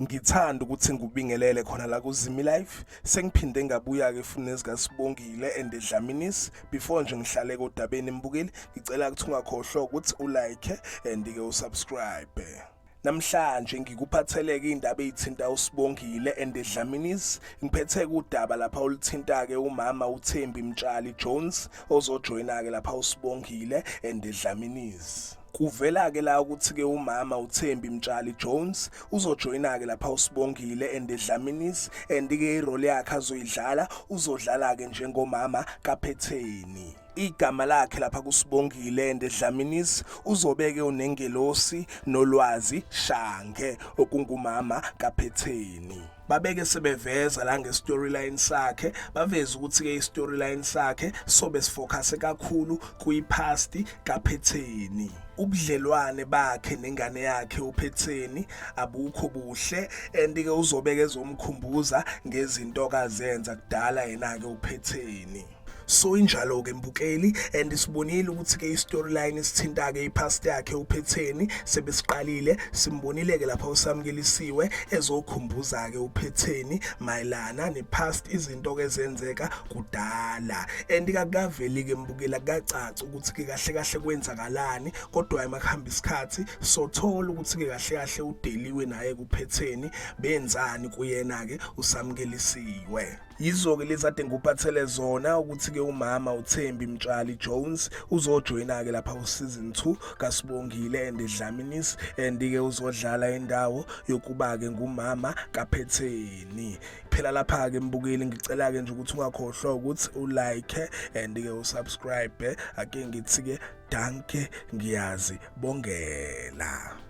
Ngithanda ukuthi ngubingelele khona la kuZimi Life. Sengiphinde ngabuya ke futhi nezikaSibongile and Dlamini's. Before nje ngihlale kodabeni mbukeli, ngicela ukuthi ungakhohlwa ukuthi ulike and ke usubscribe. Namhlanje ngikuphatheleke indaba ezithinta uSibongile and Dlamini's. Ngiphethe udaba lapha oluthinta ke umama uThembi Mtshali Jones ozojoyina ke lapha uSibongile and Dlamini's. Kuvela ke la ukuthi ke umama uThembi Mtshali Jones uzojoyina ke lapha uSibongile and Dlamini's and ke irole yakhe azoyidlala uzodlala ke njengomama kaPhetheni. Igama lakhe lapha kuSibongile and Dlamini's uzobeke unengelosi nolwazi Shange okungumama kaPhetheni. Babeke sebeveza la ngestoryline sakhe baveza ukuthi ke istoryline sakhe sobe sifocus kakhulu kuyipast kaPhetheni. Ubudlelwane bakhe nengane yakhe uPhetheni abukho buhle and ke uzobeke ezomkhumbuza ngezinto kazenza kudala yena ke uPhetheni. So injalo ke mbukeli and sibonile ukuthi ke istoryline isithinta ke ipast yakhe uPhetheni sebesiqalile simbonile ke lapha usamkelisiwe ezokhumbuza ke uPhetheni mayelana nepast izinto ke zenzeka kudala and kakaveli ke mbukela kacaca ukuthi ke kahle kahle kwenzakalani kodwa emakhamba isikhathi sothola ukuthi ke kahle kahle udeliwe naye kuPhetheni benzani kuyena ke usamkelisiwe. Yizo ke lezade nguphathele zona ukuthi ke umama uThembi Mtshali Jones uzojoyina ke lapha useason 2 kaSibongile and Dlamini's and ke uzodlala indawo yokuba ke ngumama kaPhetheni. Phela lapha ke mbukeli ngicela ke nje ukuthi ungakhohlwa ukuthi ulike and ke usubscribe ake ngithi ke danke ngiyazi bongela.